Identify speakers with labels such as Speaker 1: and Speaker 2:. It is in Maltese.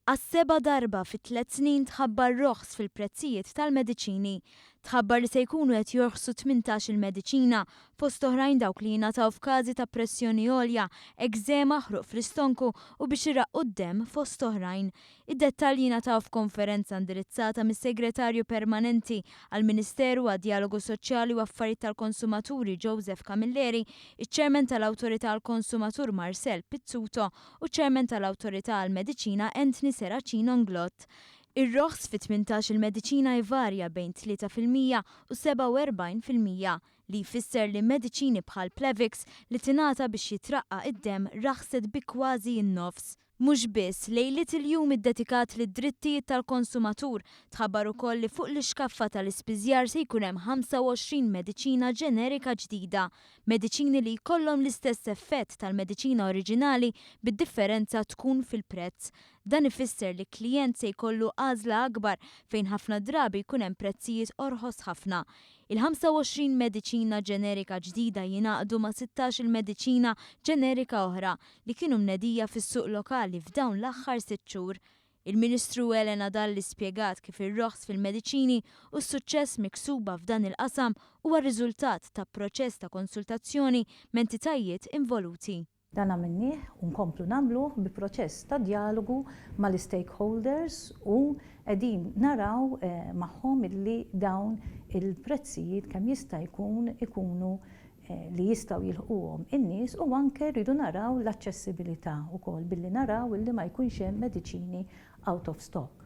Speaker 1: Għas-seba' darba fi tlett snin tħabbar roħs fil-prezzijiet tal-mediċini. Tħabbar li se jkunu qed jorħsu 18-il mediċina, fost oħrajn dawk li jingħataw f'każi ta' pressjoni għolja, ekżema, ħruq fl-istonku u biex iraqqu d-demm fost oħrajn. Id-dettalji ngħataw f'konferenza indirizzata mis-Segretarju Permanenti għall-Ministeru għad-Djalogu Soċjali u Affarijiet tal-Konsumaturi Joseph Camilleri, iċ-Chairman tal-Awtorità għall-Konsumatur Marcel Pizzuto u ċ-Chairman tal-Awtorità għall-Mediċina Anthony Serracino Inglott. Ir-roħs fi 18-il mediċina jvarja bejn 3% u 47%, li jfisser li mediċini bħal Plavix li tingħata biex jitraqqaq id-demm raħset bi kważi n-nofs. Mhux biss, lejliet il-jum iddedikat lid-drittijiet tal-konsumatur, tħabbar ukoll li fuq l-ixkaffa tal-ispiżjar se jkun hemm 25 mediċina ġenerika ġdida, mediċini li jkollhom l-istess effett tal-mediċina oriġinali bid-differenza tkun fil-prezz. Dan ifisser li klijent se jkollu għażla akbar fejn ħafna drabi jkun hemm prezzijiet orħos ħafna. Il-25 mediċina ġenerika ġdida jingħaqdu ma' 16-il mediċina ġenerika oħra li kienu mnedija fis-suq lokali f'dawn l-aħħar sitt xhur. Il-Ministru Elena Dalli spjegat kif ir-roħs fil-mediċini u s-suċċess miksuba f'dan il-qasam huwa riżultat ta' proċess ta' konsultazzjoni m'entitajiet involuti.
Speaker 2: Dan għamilnieh u nkomplu nagħmluh bi proċess ta' djalogu mal-istakeholders u qegħdin naraw magħhom illi dawn il-prezzijiet kemm jista' jkun ikunu li jistgħu jilħquhom in-nies u anke rridu naraw l-aċċessibilità wkoll billi naraw illi ma jkunx hemm mediċini out of stock.